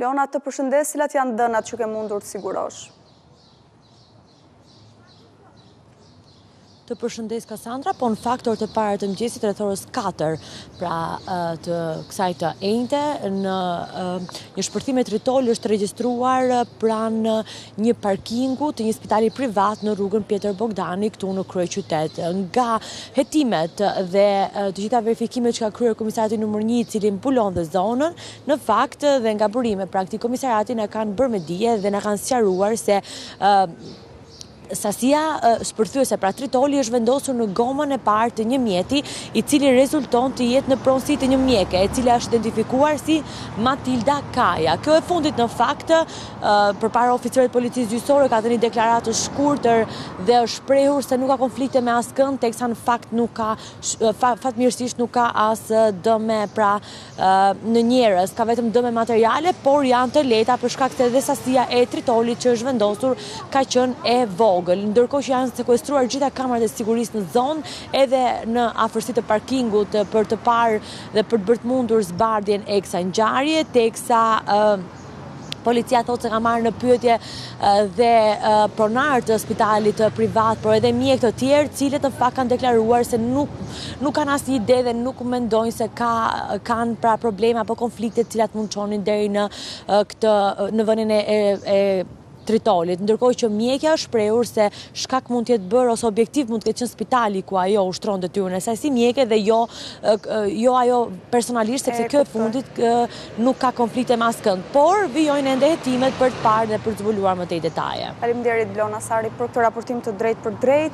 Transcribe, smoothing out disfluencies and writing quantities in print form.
Bleona, të përshëndes, cilat janë të dhënat që ke mundur të sigurosh? Të përshëndes Kasandra, po në fakt orët e para të mëngjesit rreth orës 4, pra të kësaj të enjte, në një shpërthim me tritol është regjistruar pranë një parkingu të një spitali privat në rrugën Pjetër Bogdani këtu në kryeqytet. Nga hetimet dhe të gjitha verifikimet që ka kryer komisariati numër 1 i cili mbulon dhe zonën, në fakt dhe nga burime pra këtij komisariati na kanë bërë me dije dhe na kanë sqaruar se Sasia shpërthyese, pra tritoli është vendosur në gomën e parë të një mjeti, i cili rezulton të jetë në pronësi të një mjeke, e cila është identifikuar si Matilda Kaja. Kjo e fundit në fakt, përpara oficerëve të policisë gjyqësore ka dhënë një deklaratë të shkurtër dhe është shprehur se nuk ka konflikte me askënd, teksa në fakt nuk ka fatmirësisht nuk ka as dëme pra në njerëz, ka vetëm dëme materiale, por janë të lehta për shkak se edhe sasia e tritolit që është vendosur ka qenë e vogël. Ndërkohë që janë sekuestruar gjitha kamerat e sigurisë në zonë, edhe në afërsi të parkingut për të parë dhe për të bërë të mundur zbardhjen e kësaj ngjarje, teksa Policia thotë se ka marrë në pyetje dhe pronarë të spitalit privat, por edhe mjekë të tjerë, të cilët në fakt kanë deklaruar se nuk nuk kanë asnjë ide dhe nuk mendojnë se ka kanë pra probleme apo konflikte të cilat mund të çonin deri në këtë në vënien e, e, e tritolit, ndërkohë që mjekja është shprehur se shkak mund të jetë bërë ose objektiv mund të ketë qenë spitali ku ajo ushtron detyrën e saj si mjeke dhe jo jo ajo personalisht sepse kjo e fundit nuk ka konflikte me askënd, por vijojnë ende hetimet për të parë dhe për të zbuluar më tej detaje. Faleminderit Blona Sari për këtë raportim të drejtpërdrejtë.